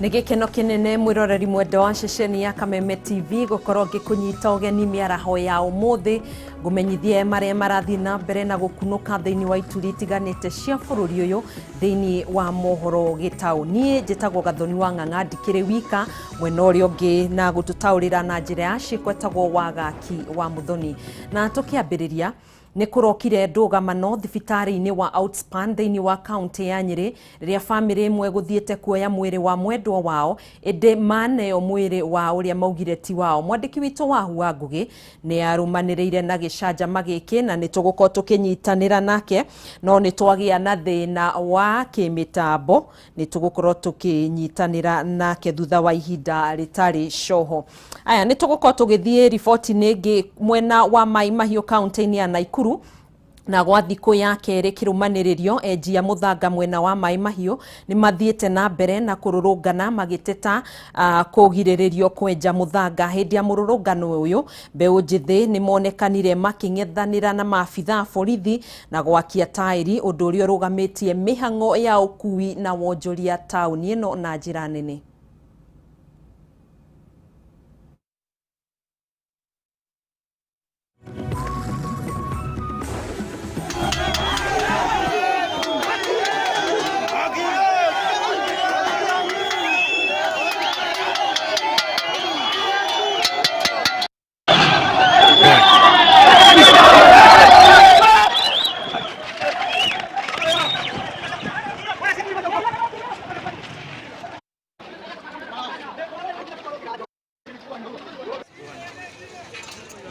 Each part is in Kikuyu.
Nĩ gĩkeno kĩnene mwĩroreri mwendwa wa ceceni ya Kameme TV gũkorwo ngĩkũnyita ũgeni mĩaraho ya ũmũthĩ ngũmenyithie marĩa marathiĩ na mbere na gũkunũka thĩinĩ wa ituri itiganĩte cia bũrũri ũyũ thĩinĩ wa mohoro gĩtaũ. Niĩ njĩtagwo Gathoni wa Ng'ang'a, ndikĩrĩ wika mwena ũrĩa ũngĩ na gũtũtaũrĩra na njĩra ya ciĩko etagwo Wagaki wa Mũthoni. Na tũkĩambĩrĩria nĩ kũrokire ndũgamano thibitarĩ-inĩ wa Outspan thĩinĩ wa kaunti ya Nyĩrĩ rĩrĩa bamĩrĩ ĩmwe gũthiĩte kuoya mwĩrĩ wa mwendwa wao ĩndĩ maneo mwĩrĩ wa ũrĩa maugire ti wao. Mwandĩki witũ wa Hua Ngũgĩ nĩ arũmanĩrĩire na gĩcanjama gĩkĩ na nĩ tũgũkorwo tũkĩnyitanĩra nake, no nĩ twagĩa na thĩna wa kĩmĩtambo, nĩ tũgũkorwo tũkĩnyitanĩra nake thutha wa ihinda rĩtarĩ coho. Aya, nĩ tũgũkorwo tũgĩthiĩ riboti-inĩ ĩngĩ mwena wa Mai Mahiũ kaunti-inĩ ya Naikuru na gwa thikũ ya kerĩ kĩrũmanĩrĩrio enji a mũthanga mwena wa Mai Mahiũ nĩ mathiĩte na mbere na kũrũrũngana magĩteta kũgirĩrĩrio kwenja mũthanga. Hĩndĩ ya mũrũrũngano ũyũ mbeũ njĩthĩ nĩ monekanire makĩng'ethanĩra na maabitha a borithi na gwakia taĩri, ũndũ ũrĩa ũrũgamĩtie mĩhang'o ya ũkui na wonjoria taũni ĩno na njĩra nene.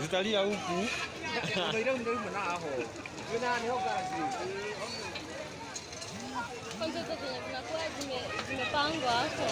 Zitalia huku. Kwanza hizo zenye zinakuwa zimepangwa hapo.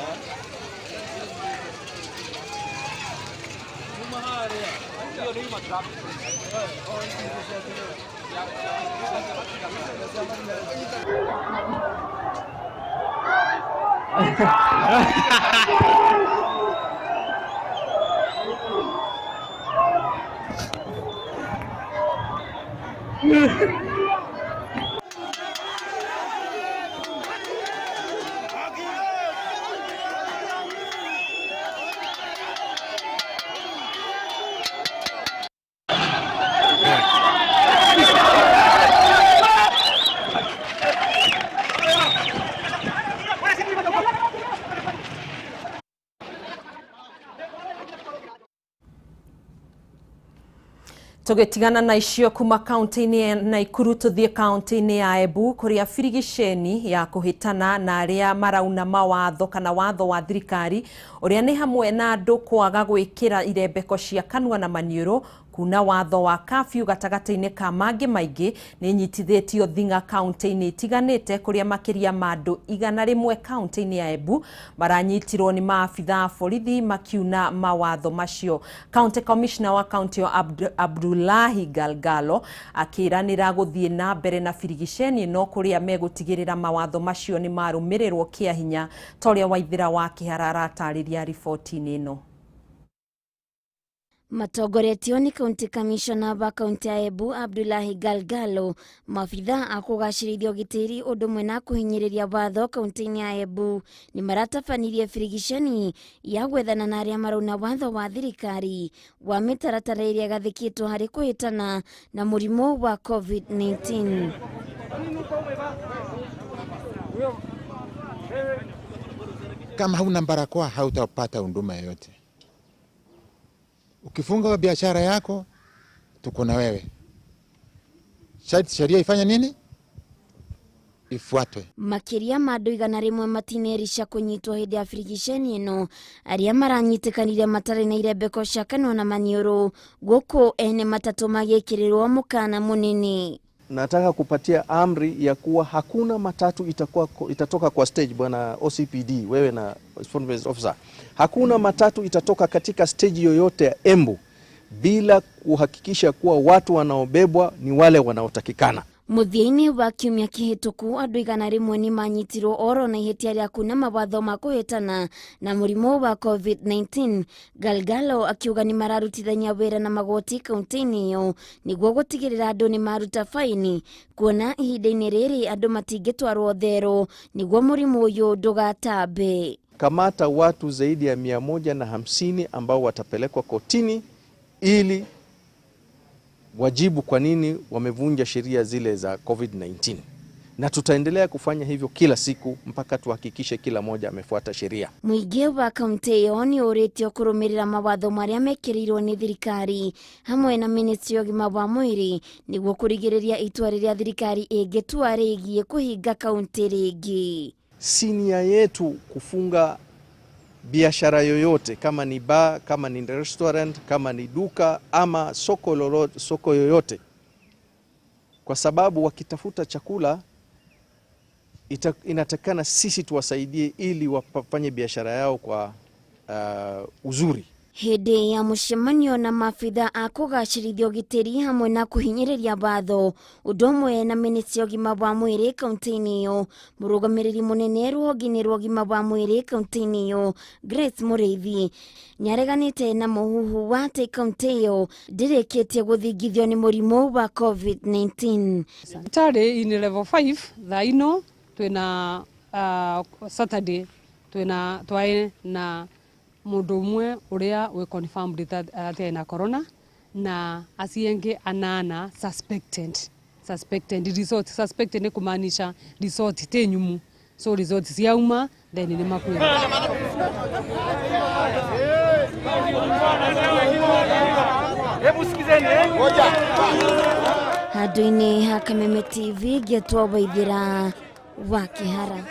Tũgĩtigana na icio kuma kaunti-inĩ ya Naikuru tũthiĩ kaunti-inĩ ya Embu kũrĩa birigiceni ya kũhĩtana na arĩa marauna mawatho kana watho wa thirikari ũrĩa nĩ hamwe na andũ kwaga gwĩkĩra irembeko cia kanua na maniũrũ, kuna watho wa kafyu gatagatĩ-inĩ ka mangĩ maingĩ nĩ nyitithĩtio thing'a kaunti-inĩ itiganĩte kũrĩa makĩria ma andũ 100 kaunti-inĩ ya Embu maranyitirwo nĩ maabitha a borithi makiuna mawatho macio. County Commissioner wa kaunti ĩyo Abdullahi Galgalo akĩranĩra gũthiĩ na mbere na birigiceni ĩno kũrĩa megũtigĩrĩra mawatho macio nĩ marũmĩrĩrwo kĩa hinya, ta ũrĩa Waithĩra wa Kĩhara aratarĩria riboti-inĩ ĩno. Matongoretio ni County Commissioner wa kaunti ya Embu Abdullahi Galgalo, maabitha a kũgacĩrithia ũgitĩri ũndũ ũmwe na kũhinyĩrĩria watho kaunti-inĩ ya Embu nĩ maratabanirie birigiceni ya gwethana na arĩa marauna watho wa thirikari wa mĩtaratara ĩrĩa ĩgathĩkĩtwo harĩ kũhĩtana na mũrimũ wa COVID-19. Kama huna barakoa hautapata huduma yoyote. Ukifunga biashara yako tuko na wewe. Sheria ifanye nini? Ifuatwe. Makĩria ma andũ 100 matinerisha kũnyitwo hĩndĩ ya birigiceni ĩno arĩa maranyitĩkanire matarĩ na irembeko cia kanua na maniũrũ, gũkũ ene matatũ magĩkĩrĩrwo mũkana mũnene. Nataka kupatia amri ya kuwa hakuna matatu itatoka kwa stage, bwana OCPD, wewe na responsible officer. Hakuna matatu itatoka katika stage yoyote ya Embu bila kuhakikisha kuwa watu wanaobebwa ni wale wanaotakikana. Mũthia-inĩ wa kiumia kĩhĩtũku andũ 100 nĩ manyitirwo oro na ihĩtia rĩa kuna mawatho ma kũhĩtana na mũrimũ wa COVID-19. Galgalo akiuga nĩ mararutithania wĩra na magoti kaunti-inĩ ĩyo nĩguo gũtigĩrĩra andũ nĩ maruta faini, kuona ihinda-inĩ rĩrĩ andũ matingĩtwarwo thero nĩguo mũrimũ ũyũ ndũgatambe. Kamata watu zaidi ya 150 ambao watapelekwa kotini ili wajibu kwa nini wamevunja sheria zile za COVID-19. Na tutaendelea kufanya hivyo kila siku mpaka tuhakikishe kila moja amefuata sheria. Mũingĩ wa kaunti ĩyo nĩ ũrĩtio kũrũmĩrĩra mawatho marĩa mekĩrĩirwo nĩ thirikari hamwe na ministry ya ũgima wa mwĩrĩ nĩguo kũrigĩrĩria itua rĩrĩa thirikari ĩngĩtua rĩgiĩ kũhinga kaunti rĩngĩ. Si nia yetu kufunga biashara yoyote, kama ni bar, kama ni restaurant, kama ni duka ama soko lolote, soko yoyote, kwa sababu wakitafuta chakula inatakana sisi tuwasaidie ili wafanye biashara yao kwa uzuri. Hĩndĩ ya mũcemanio na maabitha a kũgacĩrithia ũgitĩri hamwe na kũhinyĩrĩria watho ũndũ ũmwe na ministry ya ũgima wa mwĩrĩ kaunti-inĩ ĩyo, mũrũgamĩrĩri mũnene rũhonge-inĩ rwa ũgima wa mwĩrĩ kaunti-inĩ ĩyo Grace Mũrĩithi nĩareganĩte na mũhuhu wa atĩ kaunti ĩyo ndĩrĩkĩtie gũthingithio nĩ mũrimũ wa COVID-19. Thibitarĩ in level 5 thaa ino twina Saturday twina twaĩ na mundu umwe uria wi confirmed ati ena corona na acio anana suspected result suspected ni kumaanisha result ti nyumu, so result ciauma then ni makwira. Handũ-inĩ ha Kameme TV ngĩtwo Waithĩra wa Kĩhara.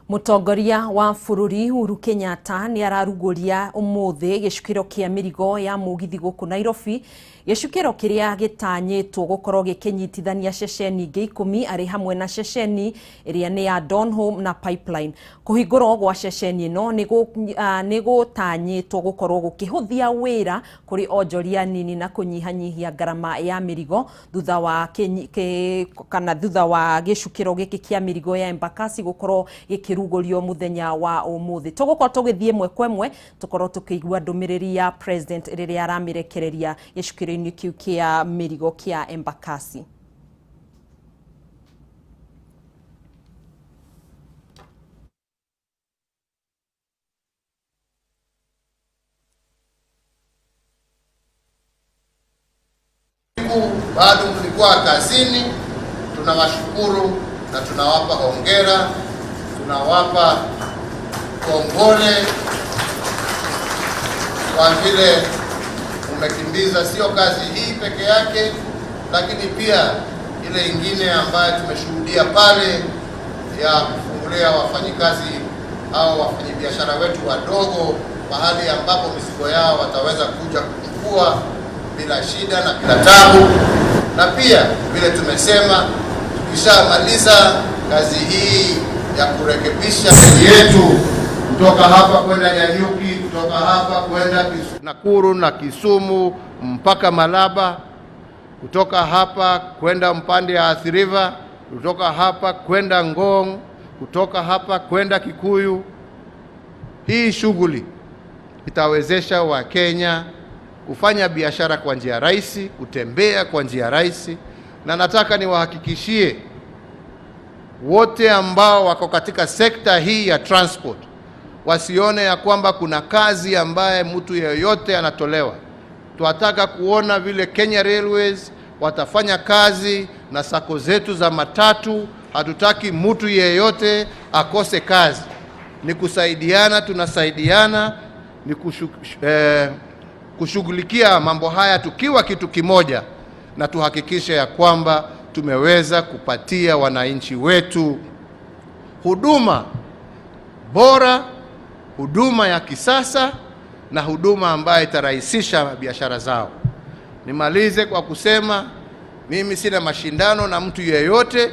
Mũtongoria wa bũrũri Uhuru Kenyatta nĩ ararugũria ũmũthĩ gĩcukĩro kĩa mĩrigo ya mũgithi gũkũ Nairobi, gĩcukĩro kĩrĩa gĩtanyĩtwo gũkorwo gĩkĩnyitithania ceceni ingĩ 10 arĩ hamwe na ceceni ĩrĩa nĩ ya Donholm na Pipeline. Kũhingũrwo gwa ceceni ĩno nĩ gũtanyĩtwo gũkorwo gũkĩhũthia wĩra kũrĩ onjoria nini na kũnyihanyihia ngarama ya mĩrigo thutha wa kana thutha wa gĩcukĩro gĩkĩ kĩa mĩrigo ya Embakasi gũkorwo gĩkĩrugũrio mũthenya wa ũmũthĩ. Tũgũkorwo tũgĩthiĩ ĩmwe kwa ĩmwe tũkorwo tũkĩigua ndũmĩrĩri ya president rĩrĩa aramĩrekereria gĩcukĩro-inĩ kĩu kĩa mĩrigo kĩa Embakasi. Bado mlikuwa kazini, tunawashukuru na tunawapa hongera, tunawapa kongole kwa vile umekimbiza sio kazi hii peke yake, lakini pia ile ingine ambayo tumeshuhudia pale ya kufungulia wafanyikazi au wafanyabiashara wetu wadogo mahali ambapo mizigo yao wataweza kuja kuchukua bila shida na bila tabu. Na pia vile tumesema, tukishamaliza kazi hii ya kurekebisha yetu kutoka hapa kwenda Nanyuki, kutoka hapa kwenda Nakuru na Kisumu mpaka Malaba, kutoka hapa kwenda mpande ya Athi River, kutoka hapa kwenda Ngong, kutoka hapa kwenda Kikuyu, hii shughuli itawezesha Wakenya kufanya biashara kwa njia rahisi, kutembea kwa njia rahisi. Na nataka niwahakikishie wote ambao wako katika sekta hii ya transport wasione ya kwamba kuna kazi ambaye mtu yeyote anatolewa. Tunataka kuona vile Kenya Railways watafanya kazi na sako zetu za matatu. Hatutaki mtu yeyote akose kazi. Ni kusaidiana, tunasaidiana, ni kushughulikia mambo haya tukiwa kitu kimoja, na tuhakikishe ya kwamba tumeweza kupatia wananchi wetu huduma bora, huduma ya kisasa na huduma ambayo itarahisisha biashara zao. Nimalize kwa kusema mimi sina mashindano na mtu yeyote.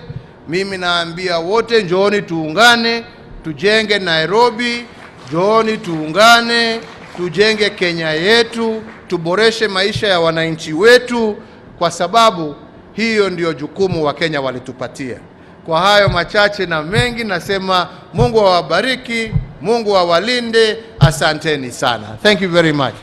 Mimi naambia wote, njooni tuungane, tujenge Nairobi, njooni tuungane, tujenge Kenya yetu, tuboreshe maisha ya wananchi wetu, kwa sababu hiyo ndio jukumu wa Kenya walitupatia. Kwa hayo machache na mengi, nasema Mungu awabariki, Mungu awalinde. Asanteni sana. Thank you very much.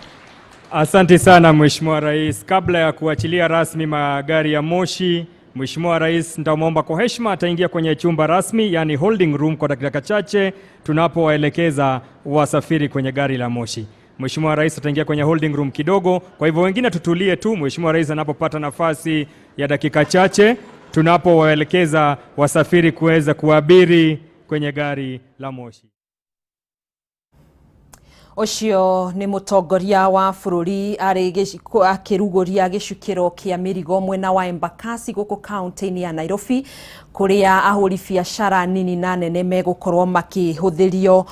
Asante sana Mheshimiwa Rais. Kabla ya kuachilia rasmi magari ya moshi, Mheshimiwa Rais nitamwomba kwa heshima ataingia kwenye chumba rasmi, yani holding room, kwa dakika chache tunapowaelekeza wasafiri kwenye gari la moshi. Mheshimiwa Rais ataingia kwenye holding room kidogo, kwa hivyo wengine tutulie tu. Mheshimiwa Rais anapopata nafasi ya dakika chache tunapowaelekeza wasafiri kuweza kuabiri kwenye gari la moshi. Ũcio nĩ mũtongoria wa bũrũri arĩ akĩrugũria gĩcukĩro kĩa mĩrigo mwena wa Embakasi gũkũ kaunti-inĩ ya Nairobi, kũrĩa ahũri biacara nini na nene megũkorwo makĩhũthĩrio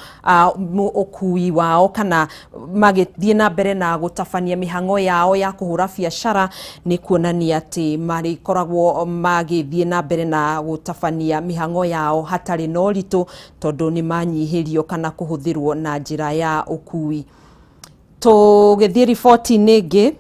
ũkui wao kana magĩthiĩ na mbere na gũtabania mĩhang'o yao ya kũhũra biacara. Nĩ kuonania atĩ marĩkoragwo magĩthiĩ na mbere na gũtabania mĩhang'o yao hatarĩ na ũritũ, tondũ nĩ manyihĩrio kana kũhũthĩrwo na njĩra ya ũkui. Tũgĩthiĩ riboti-inĩ ĩngĩ,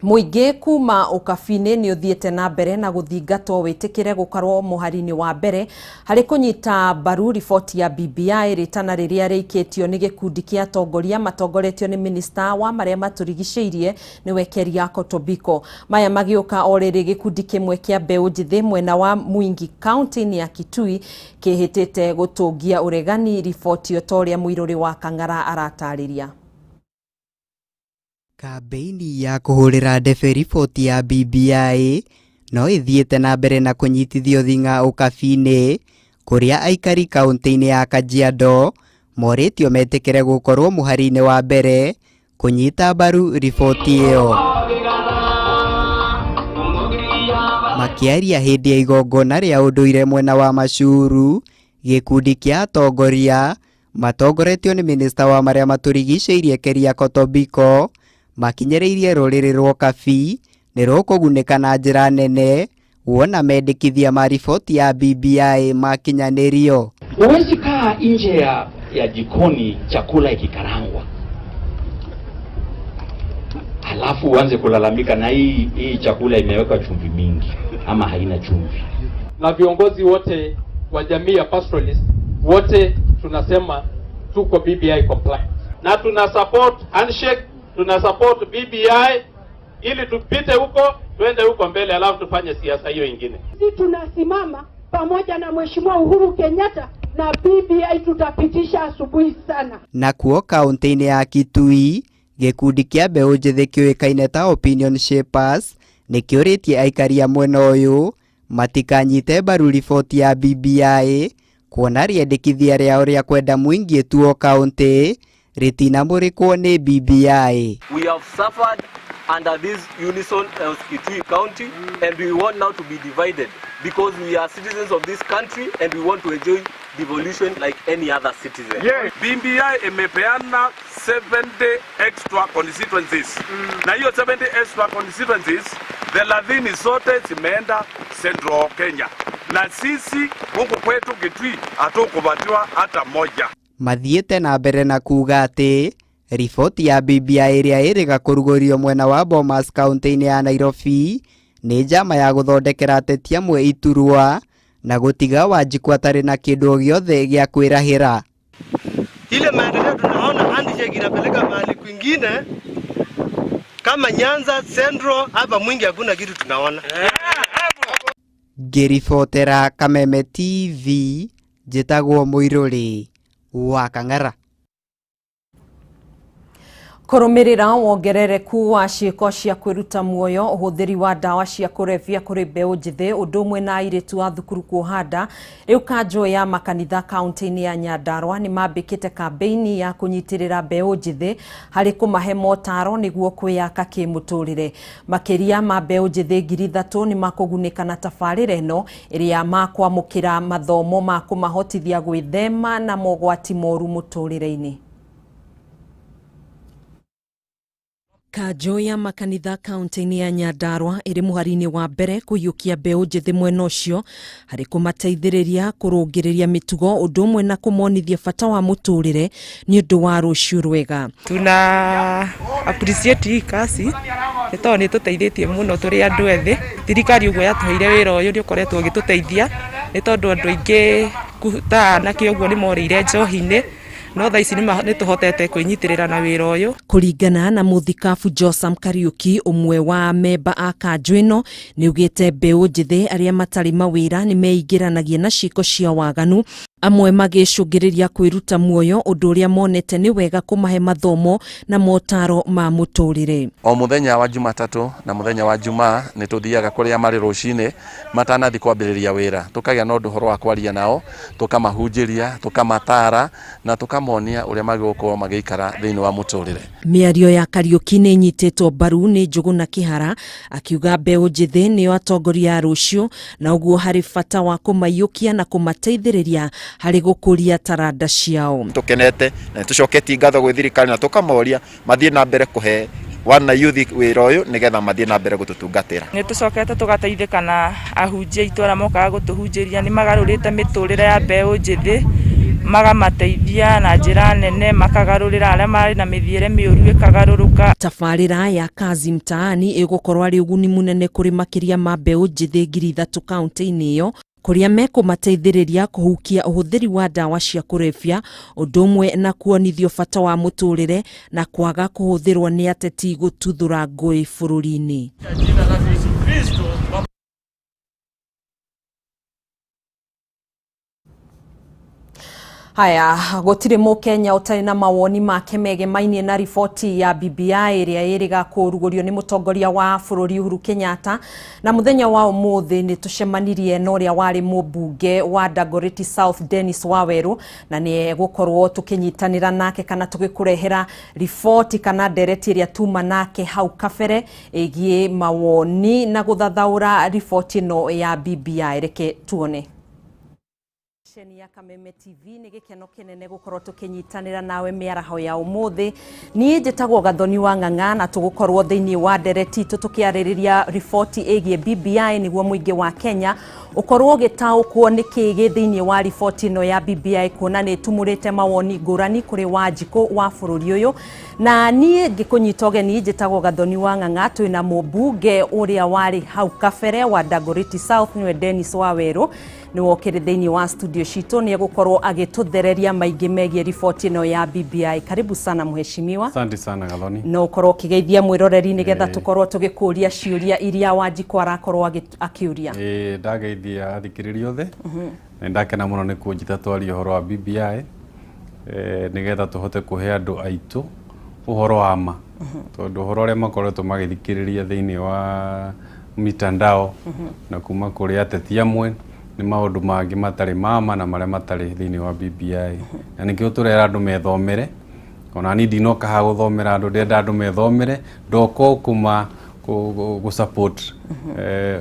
mũingĩ kuma ũkabi-inĩ nĩ ũthiĩte na mbere na gũthingatwo wĩtĩkĩre gũkorwo mũhari-inĩ wa mbere harĩ kũnyita mbaru riboti ya BBI, rĩtana rĩrĩa rĩikĩtio nĩ gĩkundi kĩa atongoria matongoretio nĩ minista wa marĩa matũrigicĩirie, nĩwe Keriako Tobiko. Maya magĩũka o rĩrĩ gĩkundi kĩmwe kĩa mbeũ njĩthĩ mwena wa Mwingi kaunti-inĩ ya Kitui kĩhĩtĩte gũtũngia ũregani riboti o ta ũrĩa mũirũrĩ wa Kang'ara aratarĩria. Kambeini ya kũhũrĩra ndebe riboti ya BBI no ĩthiĩte na mbere na kũnyitithio thing'a ũkabi-inĩ, kũrĩa aikari kaunti-inĩ ya Kajiado morĩtio metĩkĩre gũkorwo mũhari-inĩ wa mbere kũnyita mbaru riboti ĩyo. Makĩaria hĩndĩ ya igongona rĩa ũndũire mwena wa Mashuru, gĩkundi kĩa atongoria matongoretio nĩ minista wa marĩa matũrigicĩirie Keriako Tobiko makinyĩrĩirie rũrĩrĩ rwa Ũkabi nĩ rũkũgunĩka na njĩra nene wona mendekithia ma riboti ya BBI makinyanĩrio. Huwezi kaa nje ya jikoni chakula ikikarangwa halafu uanze kulalamika na hii chakula imewekwa chumvi mingi ama haina chumvi. Na viongozi wote wa jamii ya pastoralist wote tunasema tuko BBI compliant na tuna support handshake, tuna support BBI ili tupite huko twende huko mbele, alafu tufanye siasa hiyo ingine. Sisi tunasimama pamoja na Mheshimiwa Uhuru Kenyatta na BBI tutapitisha asubuhi sana. Na kuo kaunti-inĩ ya Kitui, gĩkundi kĩa mbeũ njĩthĩ kĩũĩkaine ta Opinion Shapers nĩ kĩũrĩtie aikari a mwena ũyũ matikanyite mbaru riboti ya BBI kuona rĩendekithia rĩao rĩa kwenda Mwingi ĩtuo kaunti rĩtinamũrĩkwo nĩ BBI. We have suffered under this unison of Kitui County and we want now to be divided because we are citizens of this country and we want to enjoy devolution like any other citizen. Yeah. BBI imepeana 70 extra constituencies. Na hiyo 70 extra constituencies 30 zote zimeenda Central Kenya. Na sisi huku kwetu Kitui hatukupatiwa hata moja. Mathiĩte na mbere na kuga atĩ riboti ya BBI ĩrĩa ĩrĩga kũrugũrio mwena wa Bomas kaunti-inĩ ya Nairobi nĩ njama ya gũthondekera ateti amwe iturwa na gũtiga Wanjikũ atarĩ na kĩndũ o gĩothe gĩa kwĩrahĩra. Ile maendeleo tunaona handshake inapeleka mahali kwingine kama Nyanza Central, hapa Mwingi hakuna kitu tunaona. Ngĩribotera Kameme TV njĩtagwo Mũirũrĩ wa Kang'ara. Kũrũmĩrĩra wongerereku wa ciĩko cia kwĩruta muoyo, ũhũthĩri wa ndawa cia kũrebia kũrĩ mbeũ njĩthĩ, ũndũ ũmwe na airĩtu a thukuru kuoha nda, rĩu kanjũ ya makanitha kaunti-inĩ ya Nyandarua nĩ mambĩkĩte kambeini ya kũnyitĩrĩra mbeũ njĩthĩ harĩ kũmahe motaro nĩguo kwĩyaka kĩmũtũrĩre. Makĩria ma mbeũ njĩthĩ 3,000 nĩ makũgunĩka na tabarĩra ĩno ĩrĩa makwamũkĩra mathomo ma kũmahotithia gwĩthema na mogwati moru mũtũrĩre-inĩ. Kanjũ ya makanitha kaunti-inĩ ya Nyandarua ĩrĩ mũhari-inĩ wa mbere kũiyũkia mbeũ njĩthĩ mwena ũcio harĩ kũmateithĩrĩria kũrũngĩrĩria mĩtugo ũndũ ũmwe na kũmonithia bata wa mũtũrĩre nĩ ũndũ wa rũciũ rwega. Tuna appreciate hii kasi nĩ tondũ nĩ tũteithĩtie mũno tũrĩ andũ ethĩ. Thirikari ũguo yatũheire wĩra ũyũ nĩ ũkoretwo ũgĩtũteithia nĩ tondũ andũ aingĩ ta anake ũguo nĩ morĩire njohi-inĩ No thaa ici nĩ tũhotete kwĩnyitĩrĩra na wĩra ũyũ. Kũringana na mũthikabu Josam Kariuki, ũmwe wa memba a kanjũ ĩno, nĩ ugĩte mbeũ njĩthĩ arĩa matarĩ mawĩra nĩ meingĩranagia na ciĩko cia waganu, amwe magĩcũngĩrĩria kwĩruta muoyo, ũndũ ũrĩa monete nĩ wega kũmahe mathomo na motaro ma mũtũrĩre. O muthenya wa Jumatatu na muthenya wa Jumaa nĩ tũthiaga kũrĩa marĩ rũcinĩ matanathi kwambĩrĩria wĩra, tũkagĩa na ũndũ ũhoro wa kwaria nao, tũkamahunjĩria, tũkamatara na tũkamonia ũrĩa magĩrĩirwo gũkorwo magĩikara thĩinĩ wa mũtũrĩre. Mĩario ya Kariuki nĩ ĩnyitĩtwo mbaru nĩ Njũgũna Kĩhara, akiuga mbeũ njĩthĩ nĩo atongoria a rũciũ, na ũguo harĩ bata wa kũmaiyũkia na kũmateithĩrĩria harĩ gũkũria taranda ciao. Tũkenete na nĩtũcoketie ngatho gwĩ thirikari na tũkamoria mathiĩ na mbere kũhe wana youth wĩra ũyũ nĩgetha mathiĩ na mbere gũtũtungatĩra. Nĩ tũcokete tũgateithĩka na ahunjia aitũ arĩa mokaga gũtũhunjĩria, nĩ magarũrĩte mĩtũrĩre ya mbeũ njĩthĩ, magamateithia na njĩra nene, makagarũrĩra arĩa marĩ na mĩthiĩre mĩũru ĩkagarũrũka. Tabarĩra ya Kazi Mtaani ĩgũkorwo arĩ ũguni mũnene kũrĩ makĩria ma mbeũ njĩthĩ 3,000 kaunti-inĩ ĩyo, kũrĩa mekũmateithĩrĩria kũhukia ũhũthĩri wa ndawa cia kũrebia, ũndũ ũmwe na kuonithio bata wa mũtũrĩre na kwaga kũhũthĩrwo nĩ ateti gũtuthũra ngũĩ bũrũri-inĩ. Haya, gũtirĩ mũkenya ũtarĩ na mawoni make megemainie na riboti ya BBI ĩrĩa ĩrĩga kũrugũrio nĩ mũtongoria wa bũrũri Uhuru Kenyatta. Na mũthenya wa ũmũthĩ nĩ tũcemanirie na ũrĩa warĩ mũmbunge wa Dagoretti South Dennis Waweru, na nĩ egũkorwo tũkĩnyitanĩra nake kana tũgĩkũrehera riboti kana ndereti ĩrĩa tuma nake hau kabere ĩgiĩ mawoni na gũthathaũra riboti ĩno ya BBI. Reke tuone. Ya Kameme TV nĩ gĩkeno kĩnene gũkorwo tũkĩnyitanĩra nawe mĩaraho ya ũmũthĩ. Niĩ njĩtagwo Gathoni wa Ng'ang'a na tũgũkorwo thĩinĩ wa ndereti itũ tũkĩarĩrĩria riboti ĩgiĩ BBI nĩguo mũingĩ wa Kenya ũkorwo ũgĩtaũkwo nĩ kĩĩ gĩ thĩinĩ wa riboti ĩno ya BBI, kuona nĩ ĩtumũrĩte mawoni ngũrani kũrĩ Wanjikũ wa bũrũri ũyũ. Na niĩ ngĩkũnyita ũgeni njĩtagwo Gathoni wa Ng'ang'a, twĩna mũmbunge ũrĩa warĩ hau kabere wa Dagoretti South nĩwe Dennis Waweru, nĩ wokĩrĩ thĩinĩ wa studio citũ, nĩ egũkorwo agĩtũthereria maingĩ megiĩ riboti ĩno ya BBI. Karibu sana mheshimiwa. Asante sana Gathoni. No ũkorwo ũkĩgeithia mwĩroreri nĩgetha tũkorwo tũgĩkũria ciũria iria Wanjikũ arakorwo akĩũria. Ndageithia athikĩrĩria othe. Nĩ ndakena mũno nĩ kũnjĩta twarie ũhoro wa BBI, nĩgetha tũhote kũhe andũ aitũ ũhoro wa ma, tondũ ũhoro ũrĩa makoretwo magĩthikĩrĩria thĩinĩ wa mitandao na kuma kũrĩ ateti amwe nĩ maũndũ mangĩ matarĩ mama na marĩa matarĩ thĩinĩ wa BBI. Na nĩkĩo tũrera andũ methomere. Ona niĩ ndinoka haha gũthomera andũ, ndĩrenda andũ methomere, ndoka kũma gũ support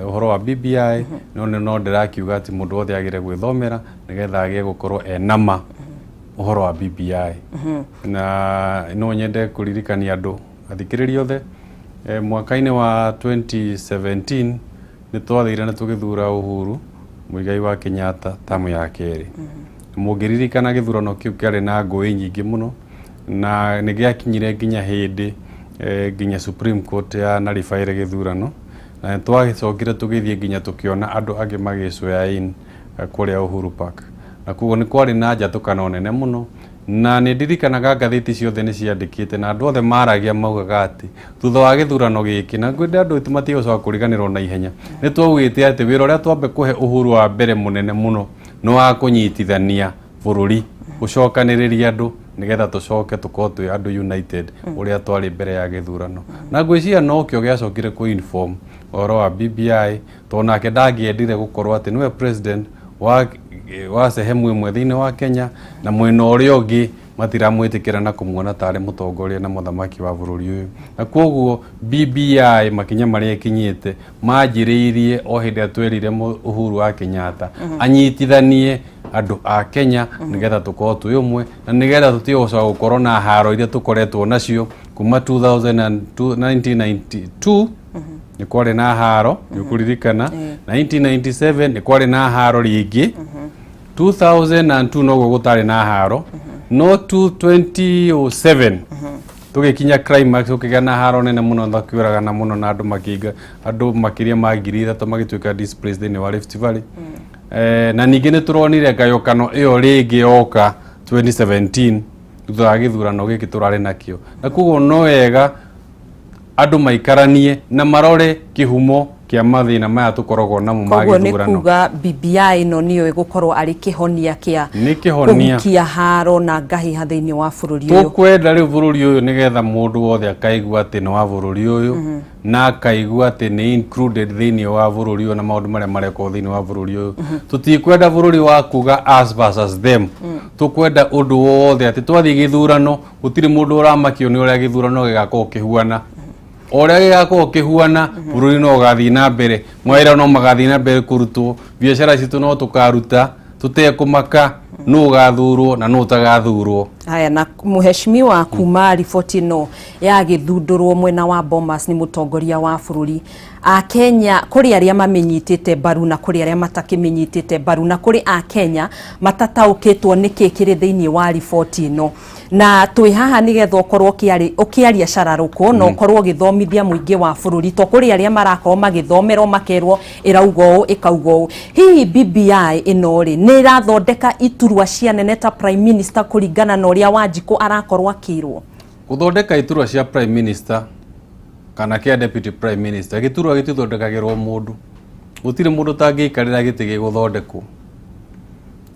ũhoro wa BBI, no no ndĩrakiuga atĩ mũndũ wothe agĩrĩire gwĩthomera nĩgetha agĩe gũkorwo ena ma ũhoro wa BBI. Na no nyende kũririkania andũ athikĩrĩria othe, mwaka-inĩ wa 2017 nĩ twathire na tũgĩthura Uhuru Muigai wa Kenyatta tamu ya kerĩ. Mũngĩririkana gĩthurano kĩu kĩarĩ na ngũĩ nyingĩ mũno, na nĩ gĩakinyire nginya hĩndĩ nginya Supreme Court ya naribaire gĩthurano, na twagĩcokire tũgĩthiĩ nginya tũkĩona andũ angĩ magĩcwea in kũrĩa Uhuru Park, na koguo nĩ kwarĩ na njatũkano nene mũno. Na nĩ ndirikanaga ngathĩti ciothe nĩ ciandĩkĩte na andũ othe maragia maugaga atĩ thutha wa gĩthurano gĩkĩ, na ngwenda andũ aitũ matige gũcoka kũriganĩrwo na ihenya, nĩ twaugĩte atĩ wĩra ũrĩa twambe kũhe Uhuru wa mbere mũnene mũno nĩ wa kũnyitithania bũrũri, gũcokanĩrĩria andũ nĩgetha tũcoke tũkorwo twĩ andũ united ũrĩa twarĩ mbere ya gĩthurano. Na ngwĩciria nokĩo gĩacokire kũ inform ũhoro wa BBI, tondũ nake ndangĩendire gũkorwo atĩ nĩwe president wa sehemu ĩmwe thĩinĩ wa Kenya na mwena ũrĩa ũngĩ matiramwĩtĩkĩra na kũmuona tarĩ mũtongoria na mũthamaki wa bũrũri ũyũ. Na koguo BBI makinya marĩa ĩkinyĩte manjĩrĩirie o hĩndĩ ĩrĩa twerire Uhuru wa Kenyatta anyitithanie andũ a Kenya nĩgetha tũkorwo twĩ ũmwe, na nĩgetha tũtige gũcoka gũkorwo na haro iria tũkoretwo nacio kuma 1992 nĩ kwarĩ na haro, nĩ ũkũririkana 1997 nĩ kwarĩ na haro rĩngĩ, 2002 noguo gũtarĩ na haro, no 2007 tũgĩkinya climax, gũkĩgĩa na haro nene mũno, tũkĩũragana mũno na andũ makĩinga, andũ makĩria ma 3,000 magĩtuĩka displaced thĩinĩ wa Rift Valley. Na ningĩ nĩ tũronire ngayũkano ĩyo rĩngĩ yoka 2017. Thutha wa gĩthurano gĩkĩ tũrarĩ nakĩo, na koguo no wega andũ maikaranie na marore kĩhumo kĩa mathĩna maya tũkoragwo namo ma Koguo nĩ gĩthurano. Kuga BBI ĩno nĩyo ĩgũkorwo arĩ kĩhonia kĩa Nĩ kĩhonia. Kũhukia haro na ngahĩha thĩinĩ wa bũrũri ũyũ. Tũkwenda rĩu bũrũri ũyũ nĩgetha mũndũ wothe akaigua atĩ nĩ wa bũrũri ũyũ, na akaigua atĩ nĩ included thĩinĩ wa bũrũri ũyũ na maũndũ marĩa marekwo thĩinĩ wa bũrũri ũyũ. Tũtikwenda bũrũri wa kuga us versus them. Tũkwenda ũndũ wothe atĩ twathiĩ gĩthurano gũtirĩ mũndũ ũramakio nĩ ũrĩa gĩthurano gĩgakorwo kĩhuana. O ũrĩa gĩgakorwo kĩhuana, bũrũri no ũgathiĩ na mbere, mawĩra no magathiĩ na mbere kũrutwo, biacara citũ no tũkaruta tũtekũmaka nũ ũgathurwo na nũ ũtagathurwo. Haya, na mũheshimiwa, kuma riboti ĩno yagĩthundũrwo mwena wa Bomas nĩ mũtongoria wa bũrũri, Akenya kũrĩ arĩa mamĩnyitĩte mbaru na kũrĩ arĩa matakĩmĩnyitĩte mbaru, na kũrĩ Akenya matataũkĩtwo nĩkĩ kĩrĩ thĩinĩ wa riboti ĩno, na twĩ haha nĩgetha ũkorwo ũkĩaria cararũkũ na ũkorwo ũgĩthomithia mũingĩ wa bũrũri, to kũrĩ arĩa marakorwo magĩthomerwo makerwo ĩrauga ũũ, ĩkauga ũũ. Hihi BBI ĩno rĩ, nĩ ĩrathondeka iturwa cia nene ta prime minister kũringana na ũrĩa Wanjikũ arakorwo akĩrwo? Gũthondeka iturwa cia prime minister kana kĩa deputy prime minister, gĩturwa gĩtithondekagĩrwo mũndũ. Gũtirĩ mũndũ ũtangĩikarĩra gĩtĩ gĩgũthondekwo,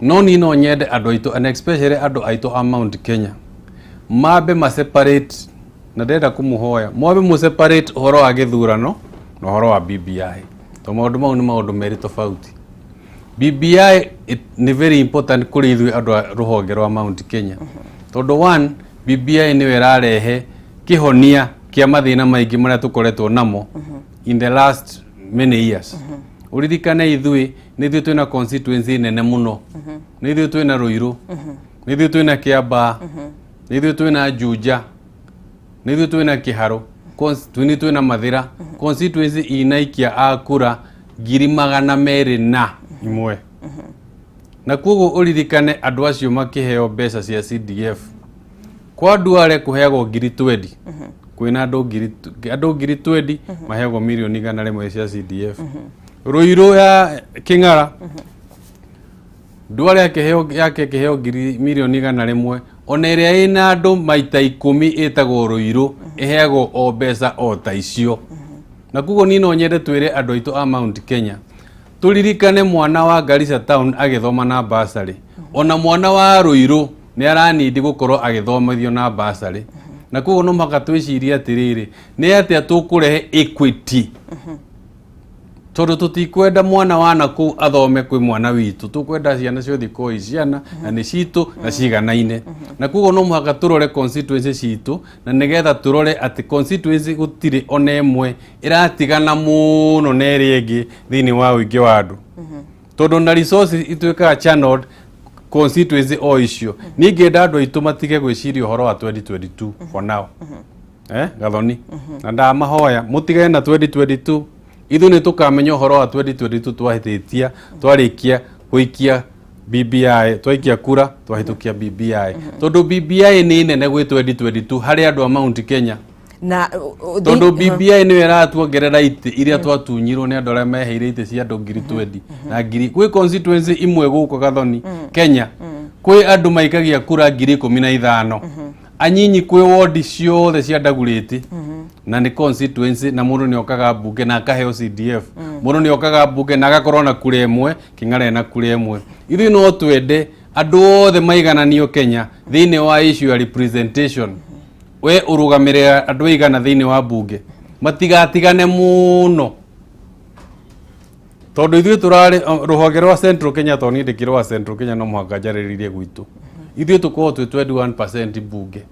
no niĩ no nyende andũ aitũ, and especially andũ aitũ a Mount Kenya, mambe ma separate, na ndĩrenda kũmũhoya mwambe mũ separate ũhoro wa gĩthurano na ũhoro wa BBI, to maũndũ mau nĩ maũndũ merĩ tofauti. BBI nĩ very important kũrĩ ithuĩ andũ a rũhonge rwa Mount Kenya, tondũ one, BBI nĩyo ĩrarehe kĩhonia kĩa mathĩna maingĩ marĩa tũkoretwo namo in the last many years. Ũririkane ithuĩ nĩ ithuĩ twĩna constituency nene mũno, nĩ ithuĩ twĩna Ruiru, nĩ ithuĩ twĩna Kiambaa, nĩ ithuĩ twĩna Juja, nĩ ithuĩ twĩna Kĩharũ, nĩ twĩna Mathĩra, constituency ina ikia a kura 201,000. Na koguo ũririkane andũ acio makĩheo mbeca cia CDF, kwa Duale kũheagwo 20,000, kwĩna andũ 20,000 maheagwo mirioni 100 cia CDF. Ruiru ya Kĩng'ara, Duale akĩheo yake kĩheo 100,000,000, ona ĩrĩa ĩna andũ maita 10 ĩtagwo Ruiru ĩheagwo o mbeca o ta icio. Na koguo niĩ no nyende twĩre andũ aitũ a Mount Kenya tũririkane mwana wa Garissa town agĩthoma na bursary, ona mwana wa Ruiru nĩ aranindi gũkorwo agĩthomithio na bursary. Na koguo no mũhaka twĩcirie atĩrĩrĩ, nĩ atĩa tũkũrehe equity, tondũ tũtikwenda mwana wa nakũu athome kwĩ mwana witũ. Tũkwenda ciana ciothe ikorwo i ciana na nĩ citũ na ciganaine. Na koguo no mũhaka tũrore constituency citũ, na nĩgetha tũrore atĩ constituency gũtirĩ ona ĩmwe ĩratigana mũno na ĩrĩa ĩngĩ thĩinĩ wa ũingĩ wa andũ, tondũ na resources ituĩkaga channeled constituency o icio. Niĩ ngĩenda andũ aitũ matige gwĩciria ũhoro wa 2022 for now, Gathoni, na ndamahoya mũtigane na 2022. Ithuĩ nĩ tũkamenya ũhoro wa 2022 twahĩtĩtia, twarĩkia gũikia BBI, twaikia kura, twahĩtũkia BBI, tondũ BBI nĩ nene gwĩ 2022 harĩ andũ a Mount Kenya. Na Tondũ BBI nĩyo ĩratuongerera itĩ iria twatunyirwo nĩ andũ arĩa meheire itĩ cia andũ 20,000 na ngiri. Gwĩ constituency imwe gũkũ, Gathoni, Kenya, kwĩ andũ maikagia kura 15,000 anyinyi kwĩ wodi ciothe cia Ndagurĩti, na nĩ constituency, na mũndũ nĩ okaga mbunge na akaheo CDF, mũndũ nĩ okaga mbunge na agakorwo na kura ĩmwe, Kĩng'ara na kura ĩmwe. Ithuĩ no twende andũ othe maigananio Kenya thĩinĩ wa issue ya representation. We ũrũgamĩrĩra andũ aigana thĩinĩ wa mbunge, matigatigane mũno, tondũ ithuĩ tũrarĩ rũhonge rwa Central Kenya, tondũ niĩ ndĩkĩrĩ wa Central Kenya, no mũhaka njarĩrĩrie gwitũ. Ithuĩ tũkorwo twĩ 21% mbunge,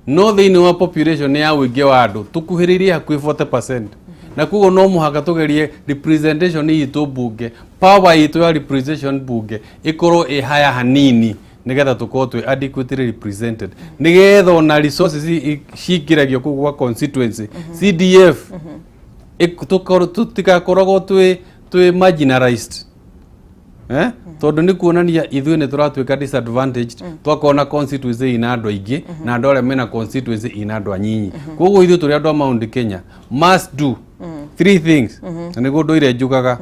no thĩinĩ wa population ya ũingĩ wa andũ tũkuhĩrĩirie hakuhĩ 40%. Na koguo no mũhaka tũgerie representation itũ mbunge, power itũ ya representation mbunge ĩkorwo ĩ haya hanini, nĩgetha tũkorwo twĩ adequately represented, nĩgetha ona resources cingĩragio kũu gwa constituency, CDF, tũtigakoragwo twĩ marginalized, eh? Tondũ nĩ kuonania ithuĩ nĩ tũratuĩka disadvantaged twakorwo na constituency ina andũ aingĩ na andũ arĩa mena constituency ina andũ anyinyi. Koguo ithuĩ tũrĩ andũ a Mount Kenya must do three things, na nĩguo ndũire njugaga.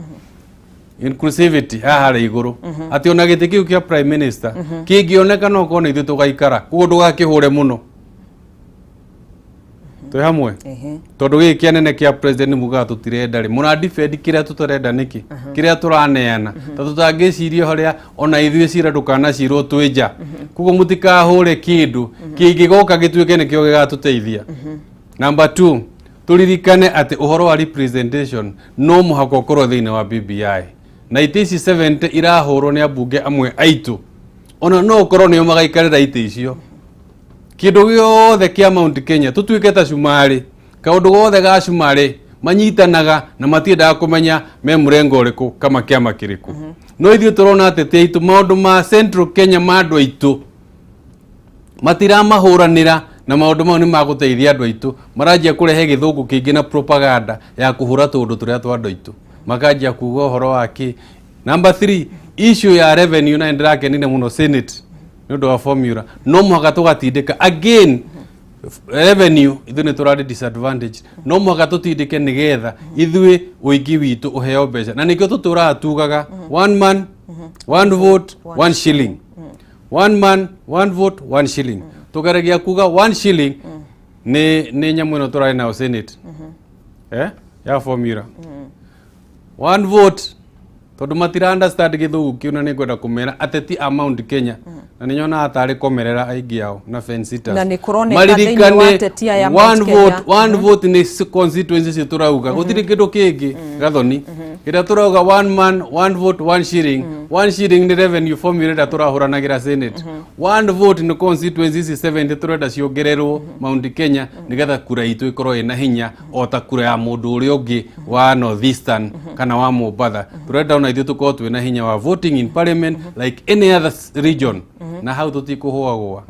Inclusivity haha harĩa igũrũ, atĩ ona gĩtĩ kĩu kĩa prime minister kĩngĩoneka no korwo nĩ ithuĩ tũgaikara, koguo ndũgakĩhũre mũno. Twĩ hamwe? Ehe. Tondũ gĩkĩ kĩanene kĩa president mugaga tũtirenda rĩ, mũra defend kĩrĩa tũtarenda nĩkĩ? Kĩrĩa tũraneana ta tũtangĩciria harĩa ona ithuĩ cira ndũkanacirwo twĩ nja. Koguo mũtikahũre kĩndũ kĩngĩgoka gĩtuĩke nĩkĩo gĩgatũteithia. Number two, tũririkane atĩ ũhoro wa representation no mũhaka ũkorwo thĩinĩ wa BBI, na itĩ ici 70 irahũrwo nĩ ambunge amwe aitũ, ona no ũkorwo nĩo magaikarĩra itĩ icio. Kĩndũ gĩothe kĩa Mount Kenya tũtuĩke ta cumarĩ, kaũndũ gothe ga cumarĩ manyitanaga na matiendaga kũmenya me mũrengo ũrĩkũ kama kĩama kĩrĩkũ. No ithuĩ tũrona ateti aitũ maũndũ ma Central Kenya ma andũ aitũ matiramahũranĩra, na maũndũ mau nĩ magũteithia andũ aitũ. Maranjia kũrehe gĩthũngũ kĩingĩ na propaganda ya kũhũra tũũndũ tũrĩa twa andũ aitũ, makanjia kuga ũhoro wa kĩ. Number three, issue ya revenue, na nĩndĩrakenire mũno Senate nĩ ũndũ wa formula. No mũhaka tũgatindĩka again revenue, ithuĩ nĩ tũrarĩ disadvantage, no mũhaka tũtindĩke nĩgetha ithuĩ ũingĩ witũ ũheo mbeca, na nĩkĩo tũtũraga tugaga one man, one vote, one shilling, one man, one vote, one shilling. Tũgeragia kuga one shilling nĩ nyamũ ĩno tũrarĩ nayo Senate ya formula, one vote, tondũ matira understand gĩthũngũ kĩu. Na nĩ ngwenda kũmera ateti a Mount Kenya, na nĩ nyonaga tarĩ komerera aingĩ ao na fence sitters. Na nĩ kũroneka thĩinĩ wa ateti aya Mount one Kenya. vote, one vote nĩ constituency icio tũrauga, gũtirĩ kĩndũ kĩngĩ. Gathoni ĩrĩa tũrauga one man, one vote, one shilling, one shilling nĩ revenue formula ĩrĩa tũrahũranagĩra Senate. One vote nĩ constituency ici 70 tũrenda ciongererwo Mount Kenya, nĩgetha kura itũ ĩkorwo ĩna hinya o ta kura ya mũndũ ũrĩa ũngĩ wa North Eastern kana wa Mombatha. Tũrenda ona ithuĩ tũkorwo twĩna hinya wa voting in parliament like any other region, na hau tũtikũhũagũa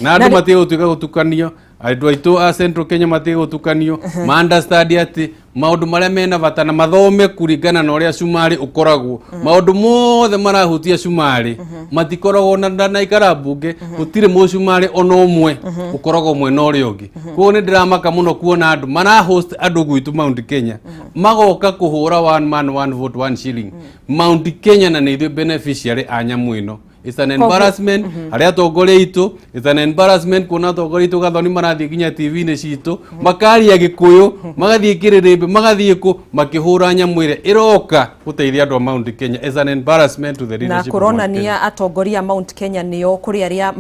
na andũ matige gũtuĩka gũtukanio. Andũ aitũ a Central Kenya matige gũtukanio, ma understand atĩ maũndũ marĩa mena bata na mathome kũringana na ũrĩa cumarĩ ũkoragwo. Maũndũ mothe marahutia cumarĩ matikoragwo na ikara mbunge, gũtirĩ mũcumarĩ ona ũmwe ũkoragwo mwena ũrĩa ũngĩ. Koguo nĩ ndĩramaka mũno kuona andũ mara host andũ gwitũ Mount Kenya magoka kũhũra one man, one vote, one shilling Mount Kenya, na nĩ ithuĩ beneficiary a nyamũ ĩno. It's an embarrassment harĩ atongoria aitũ. It's an embarrassment kuona atongoria aitũ gathoni marathiĩ nginya TV-inĩ citũ, makaria gĩkũyũ, magathiĩ kĩrĩrĩmbĩ, magathiĩ kũ makĩhũra nyamũ ĩrĩa ĩroka gũteithia andũ a Mount Kenya. It's an embarrassment to the Na leadership of Mount Kenya. Kũronania atongoria a Mount Kenya nĩo kũrĩ arĩa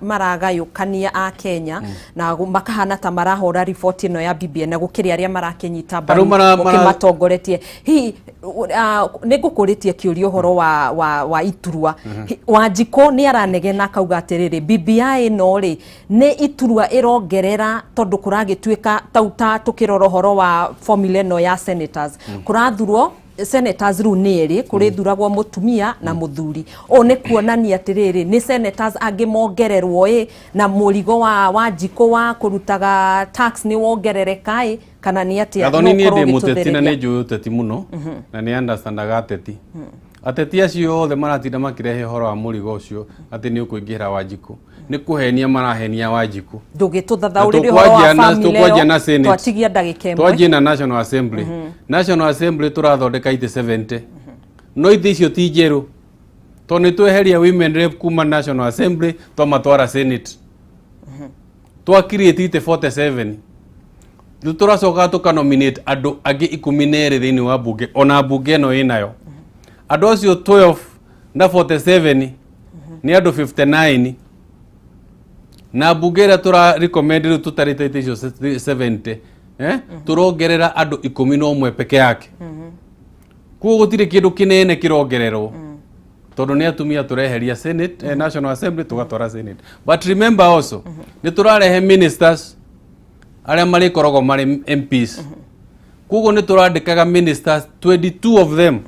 maragayũkania a Kenya na makahana ta marahũra riboti ĩno ya BBI, na gũkĩrĩ arĩa marakĩnyita mbaru Tarĩu ũkĩmatongoretie. Hihi nĩ ngũkũrĩtie kĩũria ũhoro wa iturwa. Wanjikũ nĩ aranegena akauga atĩrĩrĩ, BBI ĩno rĩ nĩ iturwa ĩrongerera, tondũ kũragĩtuĩka tau ta tũkĩrora ũhoro wa formula ĩno ya senators, kũrathurwo senators rĩu nĩ erĩ, kũrĩthuragwo mũtumia na mũthuri. Ũũ nĩ kuonania atĩrĩrĩ, nĩ senators angĩ mongererwo ĩ, na mũrigo wa Wanjikũ wa kũrutaga tax nĩ wongerereka ĩ, kana nĩ atĩa? Gathoni, No niĩ ũkorwo ndĩ mũteti na ũgĩtũthereria. nĩ njũĩ ũteti mũno na nĩ understandaga ateti. Ateti acio othe maratinda makĩrehe ũhoro wa mũrigo ũcio atĩ nĩ ũkũingĩra Wanjikũ, nĩ kũhenia marahenia Wanjikũ. Ndũgĩtũthathaũrĩre ũhoro wa Na family tũkwanjia ĩyo na Senate. Twatigia ndagĩka ĩmwe. Twanjie na National Assembly. National Assembly tũrathondeka itĩ 70, no itĩ icio ti njerũ, tondũ nĩ tweheria women rep kuma National Assembly twamatwara Senate, twa create itĩ 47. Rĩu tũracoka tũkanominate andũ angĩ 12 thĩinĩ wa mbunge, ona mbunge ĩno ĩnayo andũ acio 12 na 47 nĩ andũ 59, na mbunge ĩrĩa tũra recommend rĩu tũtarĩte itĩ icio 70, tũrongerera andũ 11 peke yake. Koguo gũtirĩ kĩndũ kĩnene kĩrongererwo, tondũ nĩ atumia tũreheria Senate, National Assembly tũgatwara Senate. But remember also nĩ tũrarehe ministers arĩa marĩkoragwo marĩ MPs. Koguo nĩ tũrandĩkaga ministers 22 of them,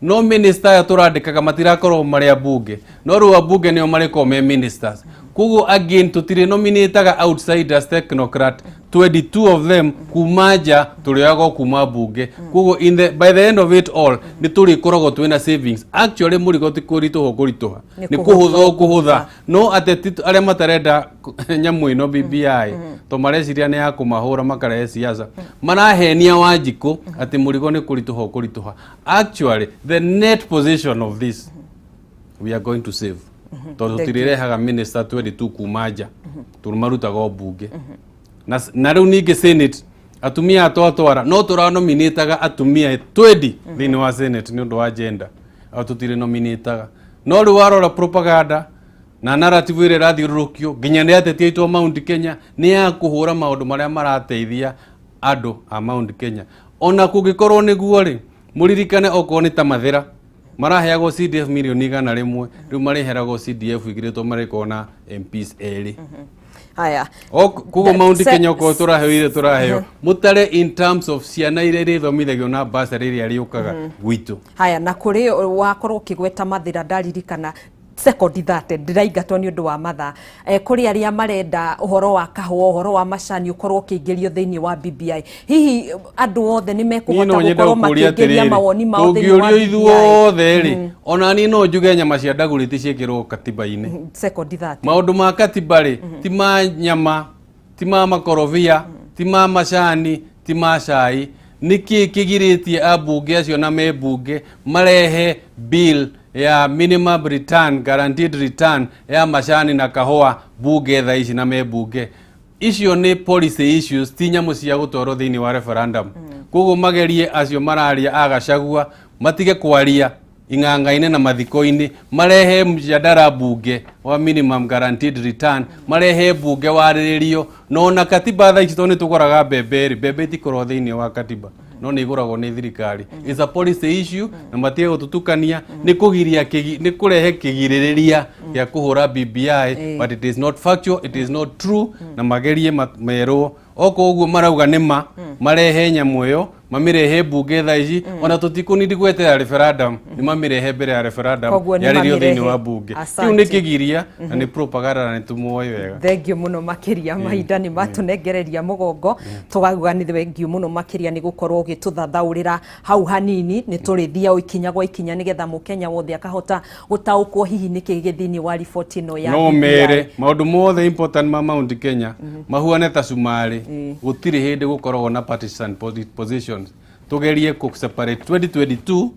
no minister aya tũrandĩkaga matirakorwo marĩ ambunge, no rĩu ambunge nĩo marĩkorwo me ministers. Koguo again tũtirĩ nominataga outsiders, technocrat, 22 of them kuma nja, tũrĩoyaga kuma bunge. Koguo by the end of it all nĩ tũrĩkoragwo twĩna savings. Actually mũrigo ti kũritũha ũkũritũha, nĩ nĩ kũhũtha. Kũhũtha ũkũhũtha, no ateti arĩa matarenda nyamũ ĩno BBI to mareciria nĩ ya kũmahũra makarehe siasa, marahenia Wanjikũ atĩ mũrigo nĩ kũritũha ũkũritũha. Actually the net position of this, we are going to save, tondũ Thank you. tũtirĩrehaga minister 22 kuma nja, tũmarutaga o bunge. Na rĩu ningĩ Senate atumia atwatwara no tũranominĩtaga atumia 20 thĩinĩ wa Senate nĩ ũndũ wa gender, o tũtirĩ nominĩtaga. No rĩu warora propaganda na narrative ĩrĩa ĩrathiũrũrũkio nginya nĩ ateti aitũ a Mount Kenya nĩ ya kũhũra maũndũ marĩa marateithia andũ a Mount Kenya. Ona kũngĩkorwo nĩguo rĩ, mũririkane okorwo nĩ ta Mathĩra maraheagwo CDF mirioni 100, rĩu marĩheragwo CDF 2 to marĩkorwo na MPs erĩ. Haya. Koguo Mount Kenya okorwo tũraheo iria tũraheo, mũtare in terms of ciana iria irĩthomithagio na bursary ĩrĩa rĩũkaga gwitũ. Haya, na kũrĩ wakorwo ũkĩgweta Mathĩra, ndaririkana sekondi 30 ndĩraingatwo nĩ ũndũ wa mathaa. Kũrĩ arĩa marenda ũhoro wa kahũa, ũhoro wa macani ũkorwo ũkĩingĩrio thĩinĩ wa BBI. Hihi andũ othe nĩ niĩ mekũhota no nyende gũkorwo gũkũria makĩingĩria atĩrĩrĩ, mawoni mao thĩinĩ wa tũngĩũrio BBI? ithuothe rĩ, ona niĩ no njuge nyama cia ndagũrĩti ciĩkĩrwo katiba-inĩ. Sekondi 30. Maũndũ ma katiba rĩ, ti ma nyama, ti ma makorobia, ti ma macani, ti ma cai. Nĩkĩ kĩgirĩtie ambunge acio na me bunge marehe bill ya minimum return, guaranteed return ya macani na kahũa bunge thaa ici na me bunge? Icio nĩ policy issues, ti nyamũ cia gũtwarwo thĩinĩ wa referendum. Koguo magerie acio mararia a Gachagua matige kwaria ing'ang'a-inĩ na mathiko-inĩ, marehe mjadala bunge wa minimum guaranteed return, marehe bunge warĩrĩrio. No ona katiba thaa ici tondũ nĩ tũgũraga mbembe rĩ, mbembe itikorwo thĩinĩ wa katiba no nĩ igũragwo nĩ thirikari. It's a policy issue na matige gũtũtukania. Nĩ kũgiria nĩ kũrehe kĩgirĩrĩria gĩa kũhũra BBI, but it is not factual, it is not true. Na magerie merwo okorwo ũguo marauga nĩ ma marehe nyamũ ĩyo, mamĩrehe bunge thaa ici. Ona tũtikũnindi gweterera referendum, nĩ mamĩrehe mbere ya referendum, Koguo nĩ yarĩrio thĩinĩ mamĩrehe. wa bunge. Kĩu Asante. nĩ kĩgiria na nĩ propaganda na nĩ tũmoĩ wega. Thengio mũno makĩria, mahinda nĩ matũnengereria mũgongo. Tũgauga nĩ thengio mũno makĩria nĩ gũkorwo ũgĩtũthathaũrĩra hau hanini. Nĩ tũrĩthia o ikinya gwa ikinya nĩgetha mũkenya wothe akahota gũtaũkwo hihi nĩkĩ gĩ thĩinĩ wa riboti ĩno ya No BBI. mere maũndũ mothe important ma Mount Kenya mahuane ta cumarĩ, gũtirĩ hĩndĩ gũkoragwo na partisan positions. Tũgerie kũ separate 2022,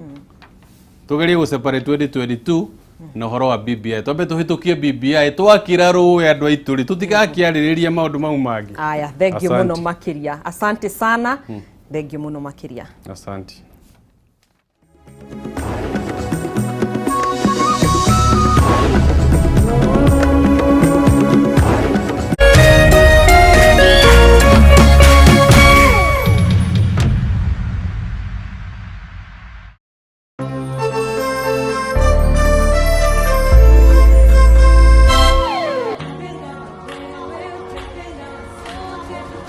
tũgerie gũ separate 2022 na ũhoro wa BBI. Twambe tũhĩtũkie BBI, twakĩra rũĩ andũ aitũ rĩ, tũtigakĩarĩrĩria maũndũ mau mangĩ. Aya, thengio mũno Asante. makĩria, asante sana. Thengio mũno makĩria. Asante.